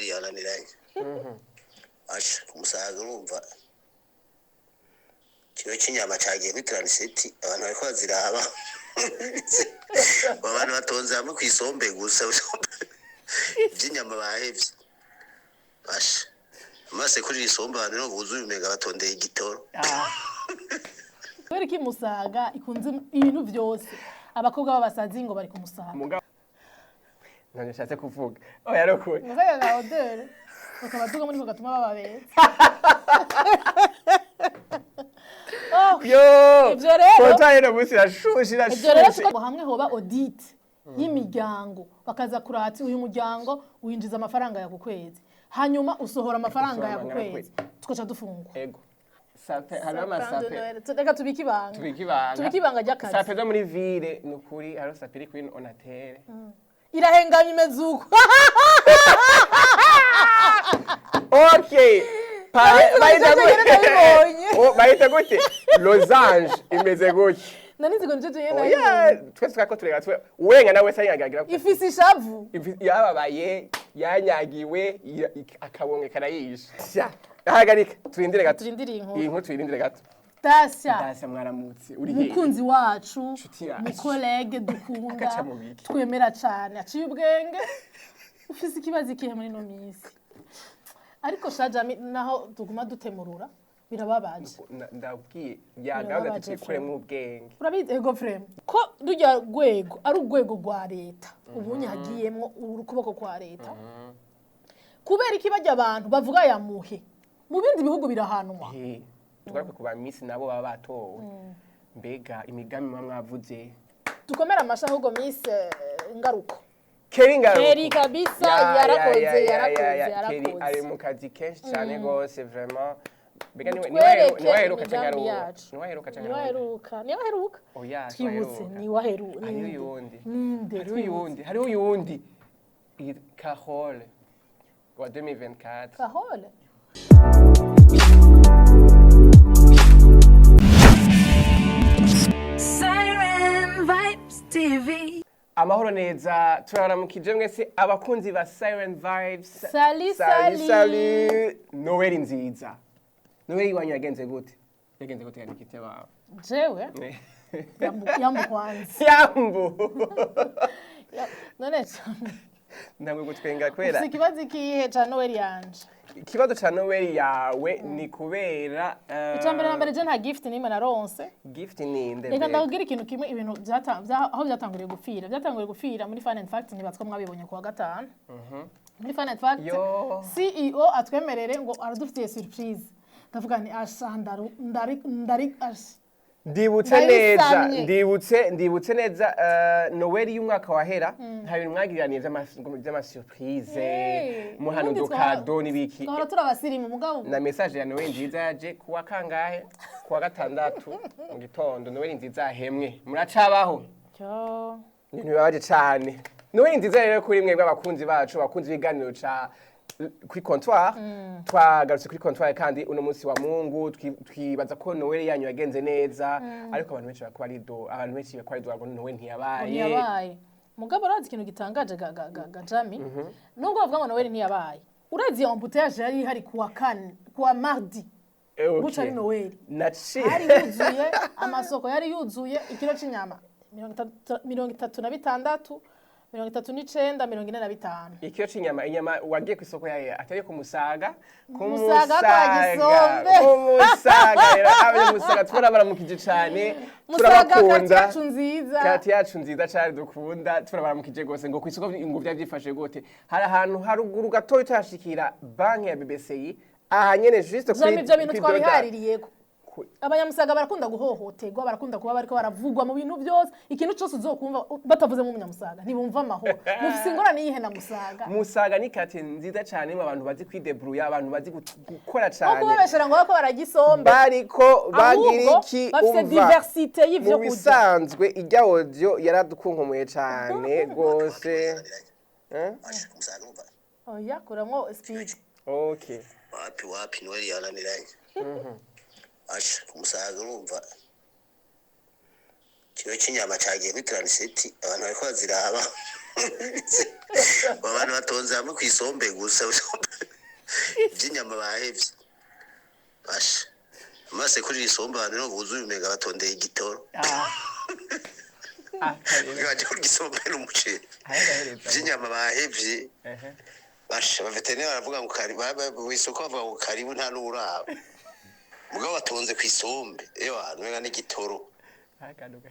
Noel yananiranye. Asha umusaga urumva kiro cy'inyama cyagiye kuri taraniseti, abantu bariko baziraba, abantu batonze hamwe ku isombe gusa iby'inyama bahevye. Asha amaso kuri iri sombe abantu niho buzuye, umenga batondeye igitoro. Kubera iki Musaga ikunze ibintu byose, abakobwa b'abasazi ngo bari ku Musaga? Mugabo ntabwo nshatse kuvuga, oya, ari ukuri. Musaga nka odeur bakaba duga muri ko gatuma baba beza. Oh, yo. Ivyo rero- Kota rero munsi irashushe. Ibyo rero Irashushe. Tuko hamwe hoba audit y'imiryango, bakaza kurati uyu muryango winjiza amafaranga ya ku kwezi, hanyuma usohora amafaranga ya ku Usohora amahera. kwezi, tukaca dufungwa. Ego, sapin, hariho amasapin. Reka tubike ibanga. Tubike ibanga. Tubike ibanga ry'akazi. Sapin zo muri ville, ni ukuri, hariho sapin iri kuri Onatel. Irahengamye, imeze uko. Okay. Bayita Nari nzi ko gute? nabibonye. Oh, bayita gute? Losange imeze gutya. Nari nzi ko nicyo tunyene. Oya, twese twako turega twe uwenga nawe se yanyagira. Ifise ishavu. Yababaye, yanyagiwe, akabonge karayisha. Sha, hagarika, turindire gato. Turindire iyi nkuru. Iyi nkuru tuyirindire gato. Tasya. Tasya, mwaramutse, uri hehe? Umukunzi wacu. Nshuti yacu. Mucollègue dukunda. Agaca mu biki. Twemera cane, aciye ubwenge. Ufise ikibazo ikihe muri ino minsi? Ariko shajami naho tuguma dutemurura, birababaje. Ndabwiye yagaze ati Birababaje. twikuremo ubwenge. Urabizi ego frame ko rujya rwego ari urwego rwa leta, ubunye hagiyemwo ukuboko kwa leta. Kubera iki bajya abantu bavuga yamuhe? Mu bindi bihugu birahanwa. Eh, tugaruke ku ba miss nabo baba batowe. Mbega imigambi muba mwavuze? Dukomere amashi ahubwo miss Ngaruko. Keri Ngaruko. Keri kabisa. Yarakoze, yarakoze. Keri ari Yarakoze. mu kazi kenshi cyane gose vraiment. Mbega niwe Mutwereke niwe aheruka canke imigambi ari uwo? yacu. Niwe aheruka canke Niwe ari uwo? aheruka, niwe aheruka. Oya. Twibutse. Aheruka. Niwe aheruka. Hariho uyundi. Ninde? Hariho uyundi, hariho uyundi. Carole wa 2024. Kahole. Siren Vibes TV. Amahoro neza, turaramukije mwese abakunzi ba Siren Vibes. Sali. Sali. Sali. Sali, Noel nziza. Noel iwanyu yagenze gute? Yagenze gute, yandikite bawe? Jewe yambu kwanza. Yambu. None Ntabwo gutwenga kubera ufise ikibazo ikihe ca Noel yanje? Ikibazo ca Noel yawe ni kubera Icya mbere na mbere, je nta gift nimwe naronse. Gift ni nde? Reka Mbega? ndakubwira ikintu kimwe. Ibintu aho byatanguriye gupfira, byatanguriye gupfira muri Fun and Fact. Ntibatswa mwabibonye kuwa gatanu muri Fun and Fact. Yo. CEO atwemerere ngo aradufitiye surprise. Ndavuga nti asha ndaru ndari ndari asha. Ndibutse neza. Ndabisamye. Ndibutse neza, Noel y'umwaka wahera nta bintu mwagiraniye vy'amasurprise. Hey, Muhana ubundi udukado n'ibiki. Twahora turi abasirimu mugabo. Na message ya Noel nziza yaje kuwa kangahe? Kuwa gatandatu mu gitondo. Noel nziza yahemwe, muracabaho. Cyo. Ibintu bibabaje cane. Noel nziza rero kuri mwebwe abakunzi bacu, abakunzi b'ibiganiro ca kuri comptoir. Twagarutse kuri comptoir kandi uno munsi wa Mungu twibaza ko Noel yanyu yagenze neza, ariko abantu benshi bariko barido, abantu benshi bariko barido ngo Noel ntiyabaye. Ntiyabaye. Mugabo urazi ikintu gitangaje ga Jami? Nubwo bavuga ngo Noel ntiyabaye, urazi iyo embouteillage yari ihari kuwa kane, kuwa mardi, buca ari Noel, Naciye hari yuzuye amasoko, yari yuzuye. Ikiro c'inyama 30, 36, 39, 45. Ikiro c'inyama, inyama wagiye ku isoko yaye atari ku Musaga, ku Musaga kwa Gisombe. Ku Musaga rero, abanyamusaga turabaramukije cane. Musaga Turabakunda. yacu nziza. Kati yacu nziza cyane dukunda, turabaramukije gose. Ngo ku isoko ngo byari byifashe gute? Hari ahantu haruguru gatoya utashikira banki ya BBCI, aha nyene juste kuri Jami, ivyo bintu kuri Doda. twabihaririyeko. Abanyamusaga barakunda guhohoterwa, barakunda kuba bariko baravugwa mu bintu byose. Ikintu cyose uzokumva batavuzemo umunyamusaga ntibumva amahoro. Mufise ingorane yihe na Musaga? Musaga ni kati nziza cyane mu abantu bazi kwidebrouiller, abantu bazi gukora Nko cyane. Kubabeshera ngo bako baragisombe. Bariko bagira Ahubwo iki? bafise Umva, diversité y'ivyo mu kurya. bisanzwe ijya audio yaradukunkumuye cyane rwose. Asha umusaga urumva Oya, kuramwo speed. Okay. Wapi wapi, Noel yananiranye. Asha umusaga urumva kiro cy'inyama cyagiye kuri taraniseti, abantu bariko baziraba. Abantu batonze hamwe ku isombe gusa by'inyama bahevye. Basha, amaso kurira isombe abantu niho buzuye, umenga batondeye igitoro. Ah, kareba. Baje kurya isombe n'umuceri. Ahereza. By'inyama bahevye. Basha, abaveterineri baravuga ngo kari mu isoko, bavuga ngo karibu, nta n'uraba, mugabo batonze ku isombe, ewa, umenga n'igitoro.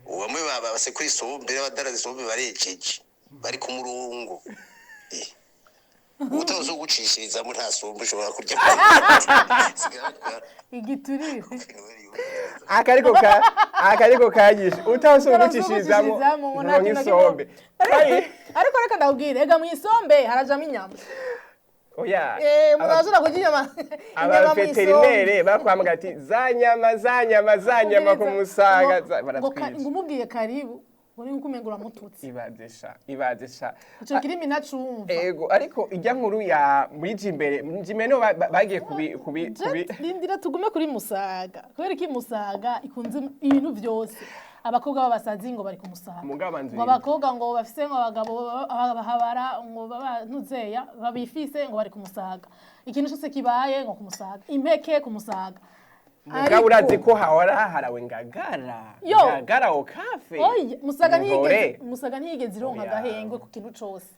Ubu bamwe baba basekura isombe n'abadaraza isombe barejeje, bari ku murongo. Utazi ugucishirizamo, nta sombe ushobora kurya. Igiturire. Akariko kanyishe utasubira gucishirizamo ngo nta nturonke kintu na kimwe. isombe. Ariko reka ndakubwire, ega mu isombe harajamo inyama. Oya. Umuntu arashobora kurya inyama mu isombe. Abaveterinere bakwambwira ati za nyama, za nyama, za nyama ku musaga baratwica. Ngo umubwiye karibu, ngo ni nkuko umenga uramututse. Ibaze sha, ibaze sha. Ico kirimi nacumva. Ego, ariko ijya nkuru ya muri Jimbere, muri Jimbere niho bagiye kubi Rindira, tugume kuri Musaga. Kubera iki Musaga ikunze ibintu byose? Abakobwa b'abasazi ngo bari ku Musaga. Mugabo banzu ngo abakobwa ngo bafise ngo abagabo bahabara ngo baba ntuzeya babifise ngo bari ku Musaga. Ikintu cyose kibaye ngo ku Musaga, impeke ku Musaga. Mugabo urazi ko hahora haharawe Ngagara. Yo. Ngagara okafe. Oya, Musaga Ntore. ntiyigeze ironka Oya. agahengwe ku kintu cose.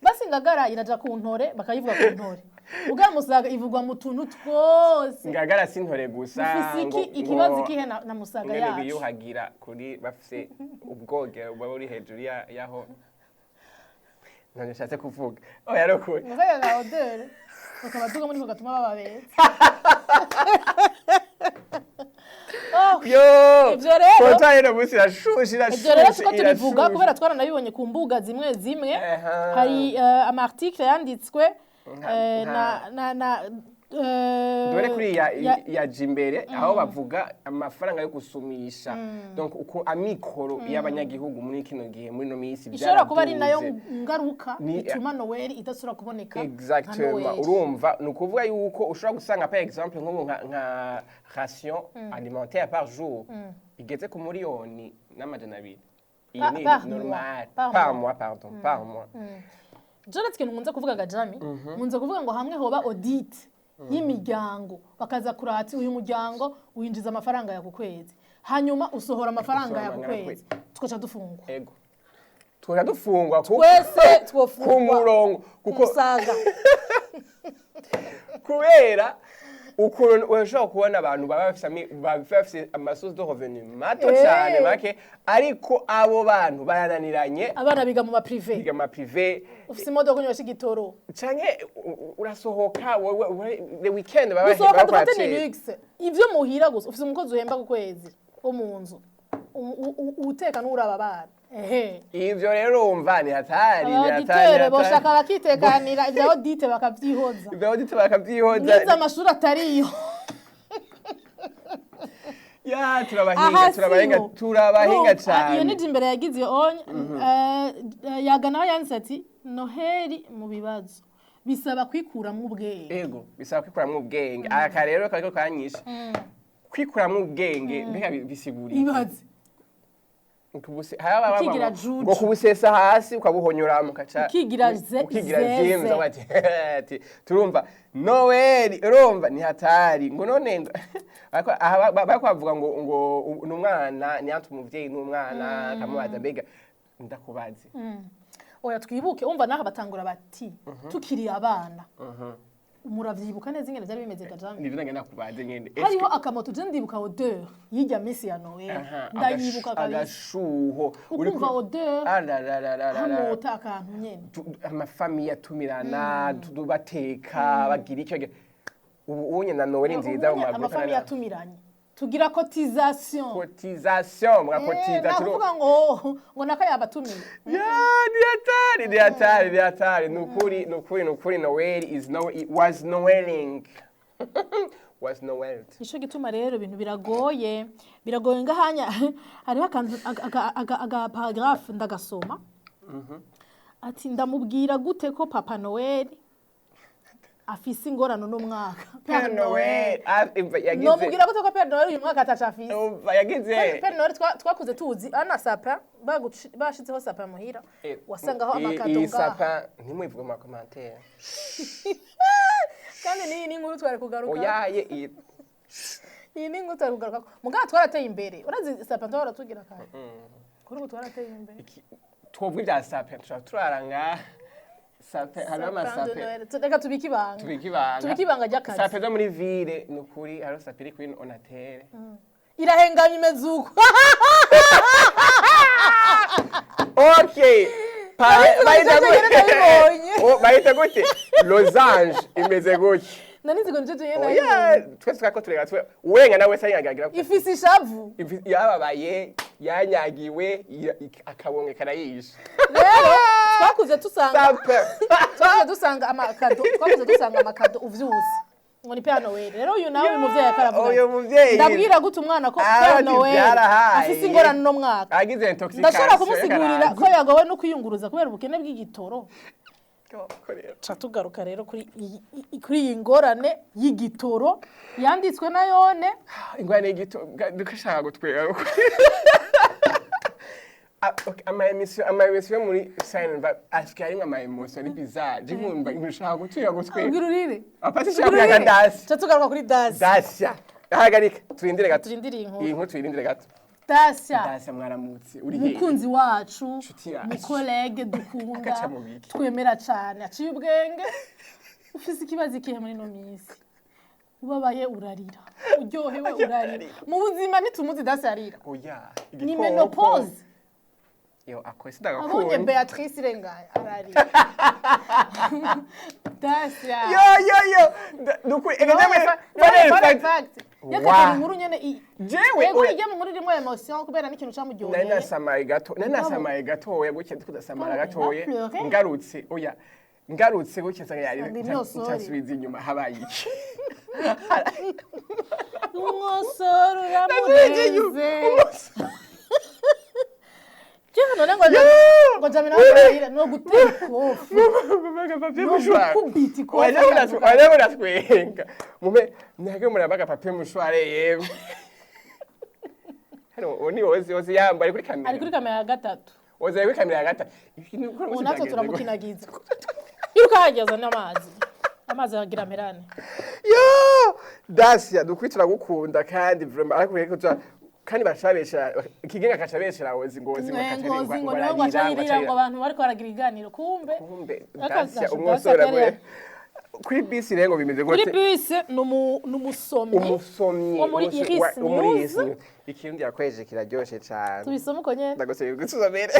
Basi Ngagara iraja ku ntore, bakayivuga ku ntore. Mugabo Musaga ivugwa mu tuntu twose. Ngagara si ntore gusa. Mufise iki ikibazo ikihe na Musaga ingene yacu? biyuhagira kuri bafise ubwogero buba buri hejuru yaho, ntabwo nshatse kuvuga, oya, ari ukuri. Musaga na odeur bakaba duga muri ko gatuma baba beza. Oh, Yo. Ivyo rero- Kota rero munsi irashushe, irashushe. Ivyo rero tuko tubivuga Irashushe. kubera twaranabibonye ku mbuga zimwe zimwe. Hari ama article yanditswe na Dore kuri ya Jimbere aho bavuga amafaranga yo gusumisha, donc uko amikoro y'abanyagihugu muri kino gihe, muri no minsi, ishobora kuba ari nayo byaraduze. ngaruka ituma Noel idasubira kuboneka nka Exactement. Noel. Urumva, ni ukuvuga yuko ushobora gusanga, par exemple, nk'ubu nka ration alimentaire par jour igeze ku 1,2 miliyoni. Iyi ni Par mois. normal. Par Par mois. mois, pardon, par mois. Janet, ikintu nkunze kuvuga gajami, nkunze kuvuga ngo hamwe hoba audit y'imiryango, bakaza kurata uyu muryango winjiza amafaranga ya ku kwezi, hanyuma usohora amafaranga ya ku Usohora amahera kwezi, tugaca dufungwa. Ego, tugaca dufungwa Twese ku twofungwa. murongo, kuko Musaga. Kubera ukuntu urashobora kubona abantu baba bafise ama sources de revenu mato cyane, make, ariko abo bantu barananiranye. Abana biga mu ma privé. Biga ama privé. Ufise imodoka, unywesha igitoro. Canke urasohoka wowe the weekend baba Gusohoka bakora dufate ni cera. luxe. Ivyo muhira gusa, ufise umukozi uhemba ku kwezi wo mu nzu, uteka n'uraba abana, ehe. Ivyo rero urumva ni hatari, ni hatari, ni Aba auditeur hatari. boshaka bakitekanira, ibya audit bakavyihoza. Ivyo audit bakavyihoza. Mwize amashuri atariyo. Ya, turabahinga. Aha. Turabahinga. Siho. Turabahinga Urumva, iyo cyane. ni imbere yagize iyo onye. Yaga nawe yanditse ati Noheli mu bibazo bisaba kwikuramwo ubwenge. Ego, bisaba kwikuramwo ubwenge. Aka rero kariko kanyishe, kwikuramwo ubwenge mbega bisigura iki? Ibaze. Hari ababa Ukigira ngo juju. Kubusesa hasi ukabuhonyoramo ukaca Ukigira ukigira zeze. zimza ati turumva Noel, urumva ni hatari, ngo none ariko aha bariko bavuga ngo ni umwana, ni antu umuvyeyi n'umwana akamubaza, mbega ndakubaze. Oya, twibuke, umva naho batangura bati tukiri abana, muravyibuka neza ingene vyari bimeze gajambi? Nivyo nagenda kubaze nyene. Hariho akamoto, je ndibuka odeur y'irya misi ya Noel. Aha, ndayibuka kabisa. Agashuho. Uri Ukumva odeur, Ararararara. hamota akantu nyene. Amafamiye atumirana, bateka, bagira icyo ubu unye na Noel nziza mu Ubunye maguru. amafamiye atumiranye, tugira cotisation. Cotisation, murakotiza. Nakuvuga ngo naka yabatumiye. Ya, ni hatari, ni hatari, ni hatari, nukuri, nukuri, nukuri. Noel is no, it was Noeling, was Noel. Nico gituma rero ibintu biragoye, biragoye. Ngahanya hariho akantu aga paragraphe ndagasoma, ati ndamubwira gute ko Papa Noel Afise ingorane uno mwaka. Père Noël, ah, yagize Nomubwira gute ko Père Noël uyu mwaka ataco afise? Umva, yagize Père Noël twakuze tuzi ana sapin, bashizeho sapin muhira, wasangaho amakado iyi ngaha. Sapin ntimwivuge mu ma commentaires. Kandi n'iyi ni inkuru twari kugaruka. Oyaye iyi. Iyi ni inkuru twari kugaruka. Mugabo twarateye imbere, urazi sapin twahora tugira kare, kuri ubu twarateye imbere. Twebwe ibya sapin tushobora turara nga sapin, hariho Sapin de ama sapin. Noël. Reka tubike ibanga. Tubike ibanga. Tubike ibanga ry'akazi. Sapin zo muri ville, ni ukuri hariho sapin iri kuri Onatel. Irahengamye, imeze uko. Okay. Bayita Nari nzi ko gute? nabibonye. Oh, bayita gute? Losange imeze gutya. Nari nzi ko nicyo tugiye. Oya, twese twako turega twe uwenga nawe se yanyagira. Ifise ishavu. Yababaye, yanyagiwe, akabonge karayishe. Rero twakuze dusanga Sapin. Twakuze dusanga amakado uvyutse ngo ni Père Noël. Rero uyu nawe, uyu muvyeyi akaravuga Uyu ati, muvyeyi. Ndabwira gute umwana ko Ah, Père ati Noël byarahaye. afise ingorane uno mwaka? Agize intoxication. Ndashobora kumusigurira ko yagowe no kwiyunguruza kubera ubukene bw'igitoro? Ca tugaruka rero kuri iyi ngorane y'igitoro yanditswe na yone. Ingorane y'igitoro dukashaka gutwera. Ah, okay, ama émission muri Silent Vibe asigaye arimwo ama émotion ari bizarre. Je nkumva nshaka gutwira gutwera. Ubwira urire. Apati shaka kuyaga dasi. Ca tugaruka kuri dasi. Dasya. Hagarika, turindire gato. Turindire iyi nkuru. Iyi nkuru tuyirindire gato. Dasya. Dasya, mwaramutse. Uri he? Umukunzi wacu, Nshuti yacu. mu collègue dukunda, Agaca mu biki. twemera cane, aciye ubwenge. Ufise ikibazo ikihe muri ino minsi? Ubabaye urarira, uryohewe urarira, mu buzima ntitumuzi dasi arira. Oya. Ni Igikoko. ménopause. Yo, akoze Abonye ndagakunda. Beatrice irengaye ararira. Dasya. Yo yo yo. Nukuri ega jewe. Fun fact, yakatira inkuru nyene Jewe yego. oya. Ijya mu nkuru irimo émotion kubera n'ikintu Nari camuryoheye. nasamaye gato, nari nasamaye gatoya gutya, ndiko ndasamara Mugabo, gatoya. pleuré. Ngarutse, oya. Ngarutse gutya nsanga yari Sanga imyosori. nshasubiza inyuma, habaye iki? Umwosoro Nasubije inyuma. uramurenze. Jewe none ngo Yo! ngo jami nawe ararira no gutera ikofi, no gukubita ikofi. Wajya muratwenga mume mwage murabaga papier mouchoir yemwe. Hano uwo ni Ozi, Ozi yambaye ari kuri kamera. Ari kuri kamera ya gatatu. Ozi ari kuri kamera ya gatatu. Ibintu gukora Ubu natwe byagenze gute? turamukinagiza. Iruka hageza n'amazi, amazi agira merane. Yo! Dasia, dukuri turagukunda kandi vraiment, ariko reko kandi bacabesha kigenga kacabeshera Ozi ngo Ozi ngo Ngozi ngo niwe ngo acayirira, ngo abantu bariko baragira ibiganiro, kumbe kumbe Aka Dasia Dasia umwosora yari mwe kuri bisi rero ngo bimeze Kuri gute? bisi ni umusomyi Umusomyi wo muri Iris wo muri News. Iris News. Ikirundi yakoresheje kiraryoshe cyane. Tubisome uko nyene. Ndagusabye gusomere.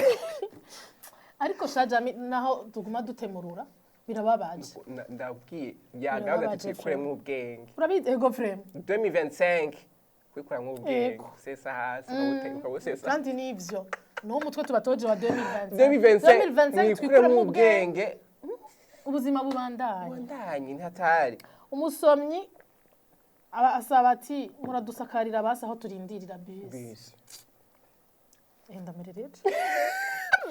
Ariko shajami naho tuguma dutemurura, birababaje. Ndabwiye yagaze ati Birababaje. twikuremo ubwenge. Urabizi, ego frame. 2025 kwikuramo ubwenge. Ego. Sesa hasi ukabusesa. Kandi nivyo niwo umutwe tubatoje wa 2025. 2025. 2025 twikuremo twikuremo ubwenge. Ubwenge. Ubuzima bubandanye. Bandanye ntatari. Umusomyi asaba ati muradusakarira basi aho turindirira bisi. Bisi. Ndamerere.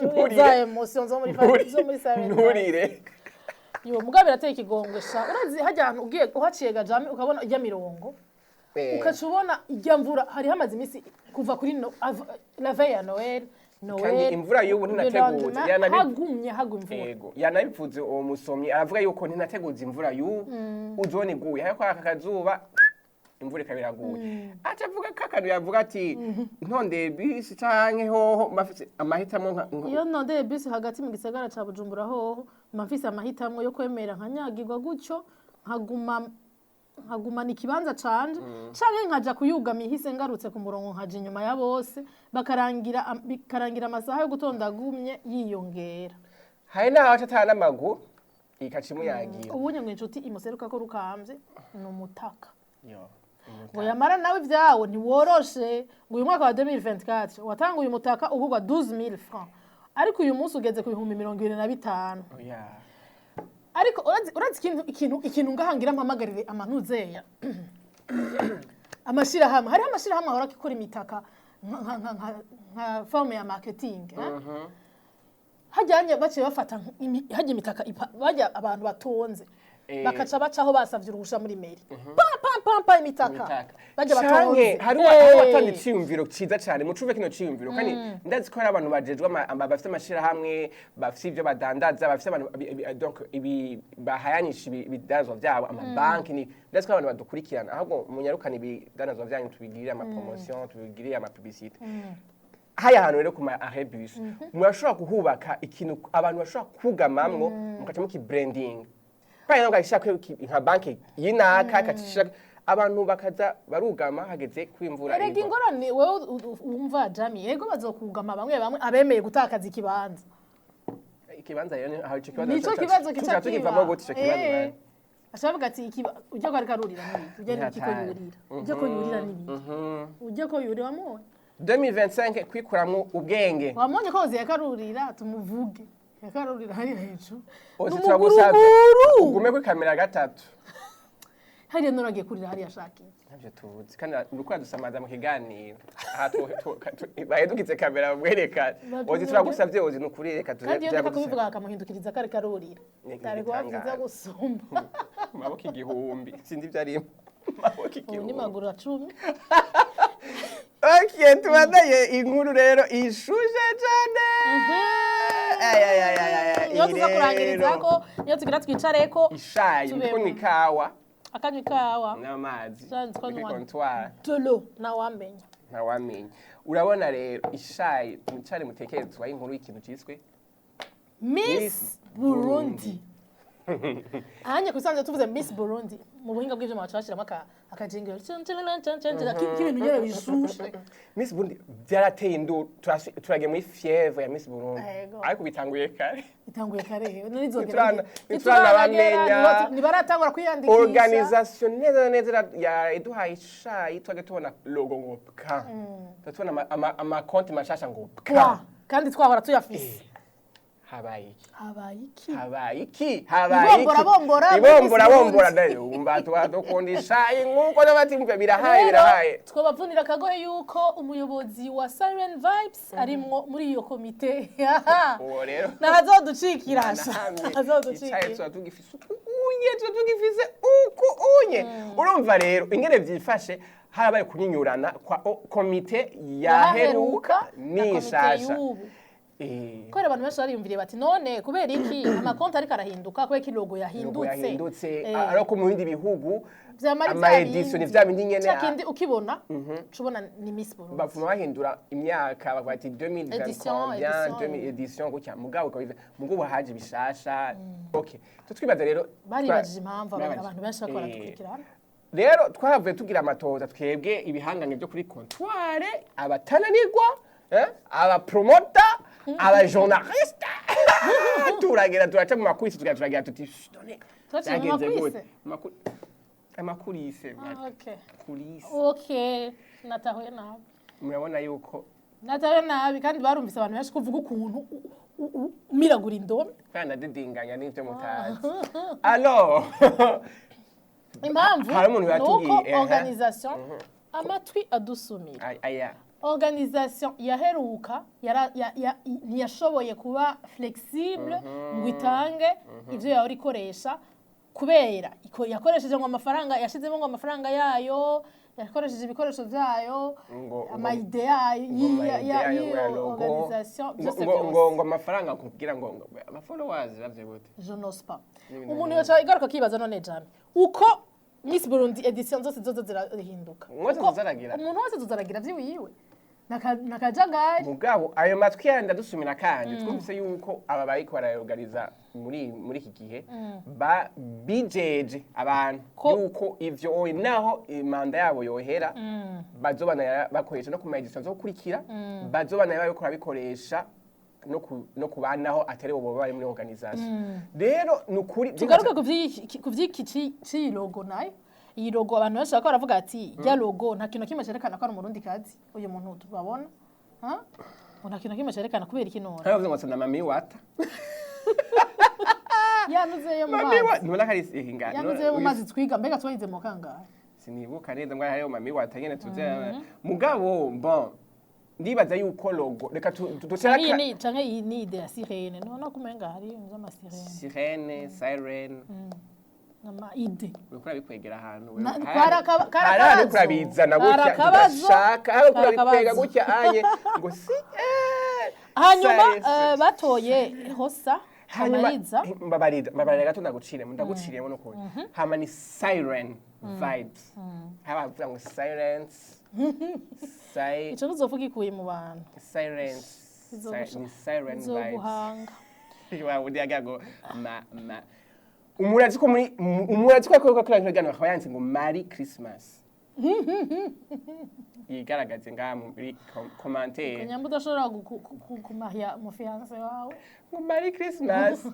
Nturire. Za émotion zo muri silent. Nturire. Yo mugabo birateye ikigongwe sha. Urazi hajya ahantu ugiye uhaciye gajame ukabona ijya mirongo, ukaca ubona ijya mvura hari hamaze iminsi kuva kuri no, la veille ya Noël, Noël. Kandi imvura y'ubu ntinateguza. Le lendemain, hagumye hagwa imvura. Yego, yanabivuze uwo musomyi, aravuga yuko ntinateguza imvura y'ubu uzona iguye, ariko aka kazuba imvura ikaba iraguye. Aca avuga ko akantu yavuga ati ntondeye bisi canke hoho mafise amahitamo Iyo nondeye bisi hagati mu gisagara ca Bujumbura hoho mba mfise amahitamo yo kwemera nkanyagirwa gutyo, nkaguma nkagumana ikibanza canje, canke nkaja kuyugama ihise ngarutse ku murongo, nkaja inyuma ya bose, bakarangira bikarangira amasaha yo gutonda agumye yiyongera. Hari n'aho aca atana n'amaguru ikaca imuyagira. Ubunye ngo inshuti imuseruka ko rukambye ni umutaka. Yo, ngo yamara nawe ibyawo ntiworoshe, ngo uyu mwaka wa 2024 watanguye umutaka ugurwa 12000 francs, ariko uyu munsi ugeze ku 25,000. Oya. Ariko urazi ikintu ngaha ngira mpamagarire amantuzeya amashirahamwe, hariho amashirahamwe ahora akora imitaka nka forme ya marketing, eh? Hajyanye baciye bafata hajya imitaka bajya abantu batonze. Bakaca bacaho basavye uruhusha muri mairie, pam pam pam pam, imitaka. Imitaka. Bajya Canke batonze. hari watanze iciyumviro ciza cane mucuve kino ciyumviro, kandi ndazi ko hari abantu bajejwe bafite amashirahamwe, bafite ivyo badandaza, bafite abantu donc ibi bahayanisha ibidandazwa vyabo, amabanki, ni ndazi ko hari abantu badukurikirana. Ahubwo munyarukane ibidandazwa vyanyu, tubigirire ama promotion, tubigirire ama publicité. Haya hantu rero ku ma arrêt bus murashobora kuhubaka ikintu abantu bashobora kugamamwo, mukaca muki branding, par exemple ukagishirako nka banki y'inaka, ikacishirako abantu bakaza barugama hageze kwimvura Erega igwa. Ingorane wewe wumva jami, yego, bazokugama bamwe bamwe abemeye gutakaza ikibanza. Ikibanza rero aho ico kibazo Nico kibazo kica tuca tukivamo gute ico kibazo? Eh. Bana? Aca ati ujya ko ariko arurira n'ibiki, ujya n'iki ko Ntihatari. yurira, ujya ko yurira n'ibiki, ujya ko yurira wamubonye. 2025 kwikuramwo ubwenge. Wamubonye ko yakarurira, tumuvuge yakarurira hariya hejuru. Ozi, Ni turagusavye umuguruguru. Ugume kuri kamera gatatu. Hariya none agiye kurira hariya ashakiye. Ntabyo tuzi, kandi uriko uradusamaza mu kiganiro aha, bahedukize kamera bamwerekane. Ozi, turagusavye, Ozi, nukuri reka tuze. Kandi iyo ndeka kubivuga bakamuhindukiriza kare karurira, Ni byari kuba byiza igitangaza. gusumba. Maboko 1000, sinzi ibyo arimo, maboko Ubu ni 1000. maguru 10. Okay, tubandanye inkuru rero ishushe cyane. Ay, ay, ay, ay, ay, Niyo iyi tuza rero. Kurangirizako niyo tugira twicareko. Ishayi. Tubemo. Ndiko ikawa. Akanywa ikawa. N'amazi. Sanzwe kuri nywa. comptoir. De l'eau, ntawamenya. Ntawamenya. Urabona rero ishayi mucari mutekerezwa inkuru y'ikintu cyiswe Miss Miss Burundi. Ahanye kusanzwe tuvuze Miss Burundi, mu buhinga bw'ivyuma baca bashiramo akajingiro k'ibintu nyene bishushe. Miss Burundi byarateye induru. Turagiye muri fièvre ya Miss Burundi. Ego. Ariko bitanguye kare. Itanguye kare nizogera. Ntituranabamenya. Ntibaratangura kwiyandikisha. Organisation neza na neza ya iduhaye ishayi, twajya tubona logo ngo pka, tubona amakonti mashasha ngo pka. Kwa, kandi twahora tuyafise. Habaye iki? Habaye iki? Habaye iki? Habaye iki? Ibombora, bombora, muri Ibombora Miss bombora. Burundi. Ndayo umva tuba dukunda ishayi nkuko n'abati birahaye. Rero Birahaye. twabavunira akagohe yuko umuyobozi wa Siren Vibes arimwo muri iyo komite. Uwo rero Ntazoducikira. nahamye icayi. Ntazoducikira. Tuba tugifise uku unye, tuba tugifise uku unye. Urumva rero ingene vyifashe, harabaye kunyinyurana kwa komite yaheruka na komite n'ishasha. y'ubu. Eh. Kubera abantu benshi bariyumviriye bati: "None kubera iki amakonti ariko arahinduka? Kubera iki logo Logo yahindutse?" yahindutse. Eh. Ariko mu bindi bihugu Vyama ari ama vya edition ni bindi. vya bindi nyene. Ca kindi ukibona ucubona ni Miss Burundi. Bavuma bahindura imyaka, bakavuga ati 2020 Edition, combien, edition. 2000 edition gutya, mugabo ukaba mugabo haje bishasha. Okay, tutwibaza rero Baribajije impamvu Baribajije. abantu benshi bariko baradukurikirana. Rero twahavuye tugira amatoza twebwe ibihangange byo kuri comptoir, abatananirwa, abapromota, abajournaliste, turagera turaca mu makulisi, tugira turagira tuti: "Shh, none Twaciye mu byagenze makulisi? gute?" Amakulise. Ah, okay. Kulise. Okay, natahuye nabi. Murabona yuko Natahuye nabi, kandi barumvise abantu benshi kuvuga ukuntu umiragura indome. Kandi ndadidinganya n'ibyo mutazi alors. Impamvu Hari umuntu ni uko yatubwiye, ehe. organisation, amatwi adusumira, Aya. organisation yaheruka ntiyashoboye kuba flexible ngo itange ivyo yahora ikoresha, kubera yakoresheje ngo amafaranga, yashizemo ngo amafaranga yayo, yakoresheje ibikoresho vyayo, ama idées yayo ngo ama idée yayo y'iyo ya logo, organisation, byose ngo byose. Ngo amafaranga kugira ngo aba followers bavye gute? Je n'ose pas. N'ibintu Umuntu yoca igaruka akibaza: none jame uko Miss Burundi edition zose zozo zirahinduka, Umuntu wese zozaragira. Umuntu wese zozaragira vyiwiwe nakajagari. Mugabo ayo matwi yandi adusumira, kandi twumvise yuko aba bariko barayorganiza muri iki gihe ba bijeje abantu yuko ivyo oye naho manda yabo yohera, bazobana bakoresha no ku ma edition zokurikira, bazobana bariko barabikoresha no ku banaho atari bo baba bari muri organisation. Rero ni ukuri. Tugaruke ku vy'iki c'iyi logo nayo. Iyi logo abantu benshi bariko baravuga ati: "Ya logo nta kintu na kimwe cerekana ko ari umurundi kazi uyu muntu tubabona." Ha? Ngo nta kintu na kimwe cerekana, kubera iki none? Haravuze ngo na mami wata. Yanuze yo mu Mami wa mazi. ntubona ko ari ihinga. Yanuze yo mu mazi twiga, mbega twayize mu kangahe? Sinibuka neza ngo hariyo mami wata nyene tuze. Mugabo bon, ndibaza yuko logo reka dushaka. Canke iyi ni, canke iyi ni idée ya sirène, none kumenga hari ibintu vy'amasirene. Sirene, siren. Ama idées. Uriko urabikwegera ahantu. Kari Hari ahantu akabazo. uriko urabizana gutya. Kari akabazo. Tudashaka hari uriko Kari urabikwega akabazo. gutya anye ngo si Hanyuma Science. batoye Hosa Hanyuma Kamariza. Mbabarira, mbabarira gato, ndaguciremo, ndaguciriyemo n'ukuntu. Hama ni Siren Vibes, haba bavuga ngo silence Ico ntuzovuga ikuye mu bantu. Silence ni Siren Vibes. Izoguhanga. Wa wundi yagira ngo ma ma umurazi ko muri umurazi ko akora kuri kino akaba yanditse ngo Merry Christmas, yigaragaze ngaha muri commentaire. Nyamba udashobora kumahya mu fiancé wawe. Ngo Merry Christmas,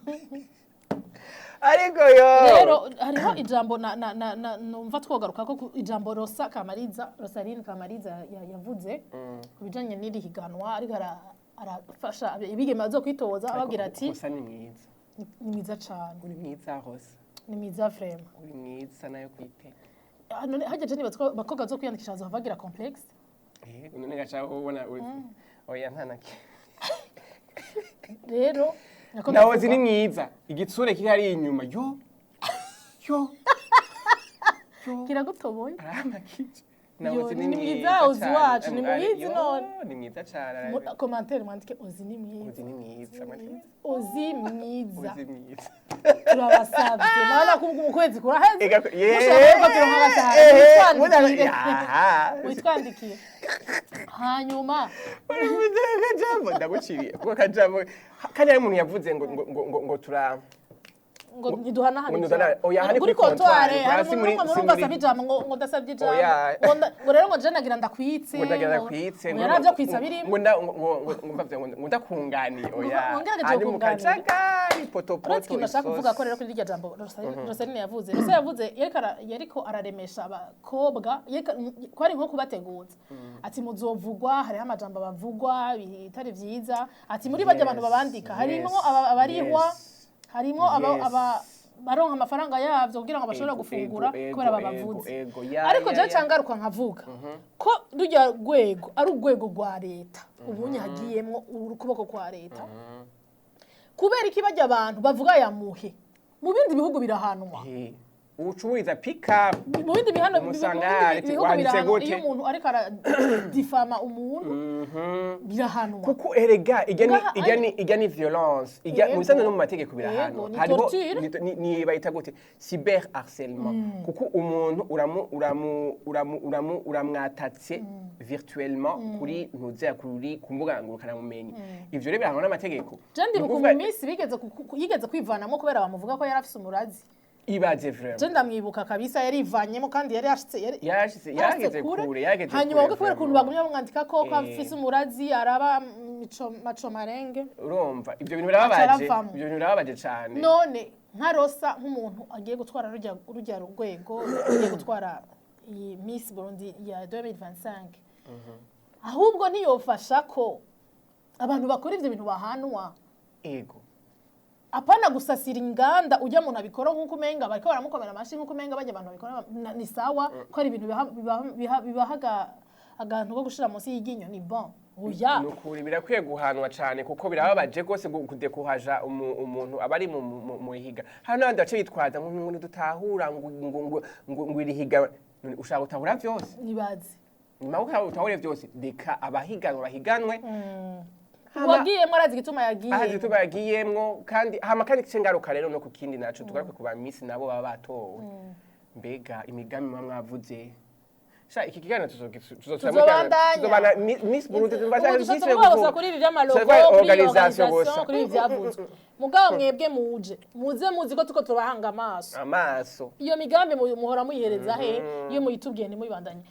ariko yo. Rero hariho ijambo na numva twogaruka ko ijambo Rosa Kamariza, Rosaline Kamariza yavuze ku bijanye n'iri higanwa, ariko arafasha ibigeme bazo kwitoza, ababwira ati Rosa ni mwiza. Ni mwiza cane. Uri mwiza, Rosa. Ni mwiza vraiment. Uri mwiza nayo kwiteka. Ah, none hageje niba abakobwa zo kwiyandikisha bazohava bagira complexe. Eh, none gaca ubona oya, nta na kimwe. Rero nako Nawe ndavuga. ni mwiza, igitsure kiri hariya inyuma, yo yo. Kiragutoboye. Aramakije. Yo, Nawe ni ni mwiza, mwiza Ozi cane. wacu, ni mubizi Yo, none. Ni mwiza cane. Commentaire mwandike Ozi ni mwiza. Ozi ni mwiza. Ozi mwiza. Ozi mwiza. Turabasabye nabona ko mu kwezi kuraheze. Ega ye. Mushobora ko turonka abasahara. Witwandikire. Aha. Witwandikiye hanyuma. Uri mwiza, akajambo ndaguciriye kuko akajambo kandi hari umuntu yavuze ngo tura Ngo ntiduhanahane Ngo ntiduhanahane. ijambo. Oya, hani kuri kuri comptoir comptoir, hari si umuntu muri- umwe si murumva muri- asabye ijambo ngo ndasabye ijambo. Oya. Ngo rero ngo je nagira ndakwitse. Ngo ndagira ndakwitse. Ngo yaravyo kwitsa birimo. Ngo nda ngo mvavye ngo ndakunganiye, oya. Ngo ngerageje Ari mu kukunganira. kajagari potopoto. Uretse ikintu nashaka kuvuga ko isosi. rero kuri iryo jambo Rosaline yavuze, Rosa yavuze, yariko araremesha abakobwa, ko ari nko kubateguza, ati muzovugwa, hariho amajambo bavugwa bitari vyiza, ati muri barya abantu babandika harimwo abarihwa, harimo baronka amafaranga yavyo kugira ngo bashobore gufungura kubera babavuze. Ego, ya, Ariko ya, je ya. cangaruka nkavuga ko rujya rwego ari urwego rwa leta, ubunye hagiyemwo ukuboko kwa leta. Kubera iki barya abantu bavuga yamuhe? Mu bindi bihugu birahanwa. Ucururiza pick-up. Mu bindi bihano mu Umusanga bindi bihugu wanditse birahanwa. gute? Iyo umuntu ariko aradifama umuntu, birahanwa. Kuko erega ijya ni ijya ni ijya ni violence ijya mu bisanzwe no mu mategeko birahanwa. Yego, ni Hariho torture. ni bayita gute, cyber harcèlement, kuko umuntu uramu uramu uramu uramu uramwatatse virtuellement kuri ntuzera kuri ku mbuga ngurukanabumenyi. Ivyo rero birahanwa n'amategeko. Je ndibuka Ni ukuvuga- mu minsi bigeze yigeze kwivanamo kubera bamuvuga ko yari afise umurazi. Ibaze vraiment. Je ndamwibuka kabisa, yarivanyemo kandi yari yashitse Yarashitse, yarashitse yarageze kure, yarageze Hanyuma kure ubwo kubera ukuntu vraiment. bagumye bamwandika ko afise umurazi, araba mico maco marenge. Urumva ivyo bintu birababaje. Acaravamwo. Ivyo bintu birababaje cane. None nka Rosa, nk'umuntu agiye gutwara rujya rwego, agiye gutwara iyi Miss Burundi ya 2025, ahubwo ntiyofasha ko abantu bakora ivyo bintu bahanwa? Ego. Apana gusasira inganda ujya muntu abikora nk'uko umenga bariko baramukomera amashi, nk'uko umenga bajya abantu babikora ni sawa, ko ari ibintu bibaha agantu ko gushira munsi y'iryinyo, ni bon, oya. Nukuri birakwiye guhanwa cyane, kuko birababaje rwose kudekuhaja umuntu aba ari mu ihiga. Hari n'abandi bace bitwaza ngo ntidutahura, ngo iri higa. None ushaka gutahura vyose? Nibaze. Nyuma yo utahure vyose, reka abahiganwa bahiganwe. Uwagiyemwo arazi igituma yagiye. Ahazi igituma yagiyemwo. Kandi hama kandi kice ngaruka rero no ku kindi naco, tugaruke ku ba miss nabo baba batowe. Mbega imigambi muba mwavuze? Sha, iki kiganiro Tuzobandanya. tuzobana Miss Burundi. Ubu dushatse kuvuga gusa kuri ibi by'amalogo, kuri iyi organisation organisation gusa. Kuri ibi byavuzwe. Mugabo mwebwe muje muze muzi ko tuko turabahanga amaso. Amaso. Iyo migambi muhora muyihereza he? Iyo muyitubwiye ntimuyibandanye.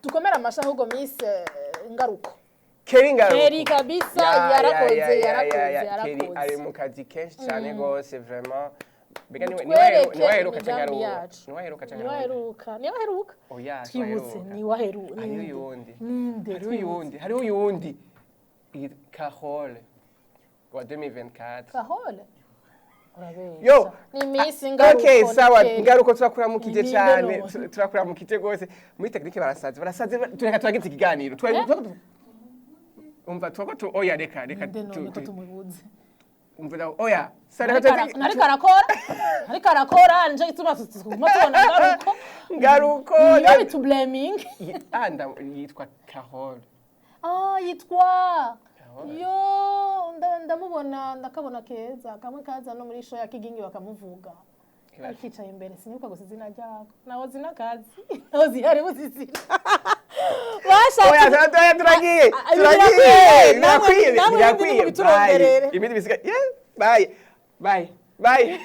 Dukomere amashi ahubwo Miss Ngaruko. Kelly Ngaruko. Kelly kabisa. Yarakoze, yarakoze. Kelly Yarakoze. ari mu kazi kenshi cyane rwose vraiment. Mbega niwe Mutwereke niwe aheruka cyangwa imigambi ari uwo? yacu. Niwe aheruka cyangwa ari uwo? Niwaheruka, niwaheruka. Oya. Twibutse. Niwaheruka. Niwaheruka. Hariho uyundi. Ninde? Hariho uyundi, hariho uyundi. Carole wa 2024. Kahole, urabesha. Yo. Ni Miss Ngaruko. Okay, Ni sawa. Kelly. Ngaruko, turakuramukije Ni cyane. ninde none? Turakuramukije rwose. Muri technique barasaze, barasaze. Tureka turagize ikiganiro. Umva twako tu oya, reka Ninde none ko tu tumubuze? Umvira, oya sare. Ariko arakora nico gituma tuguma tubona ngaruko. Ngaruko. Niyo bitublaming. Ah, yitwa Carole. Ah, yitwa Carole. Yo, ndamubona, ndakabona keza kamwe kaza no muri show ya Kigingi bakamuvuga. Akicaye imbere, sinibuka gusa izina ryako, nawe zinakazi nawe zihari buzizina. Oya. Bashatse. Oya, turagiye. Ah, ah, Turagiye. birakwiye. Birakwiye. Namwe Birakwiye. mubiturondorere. Bye. Ibindi bisigaye, yeah, bye bye bye.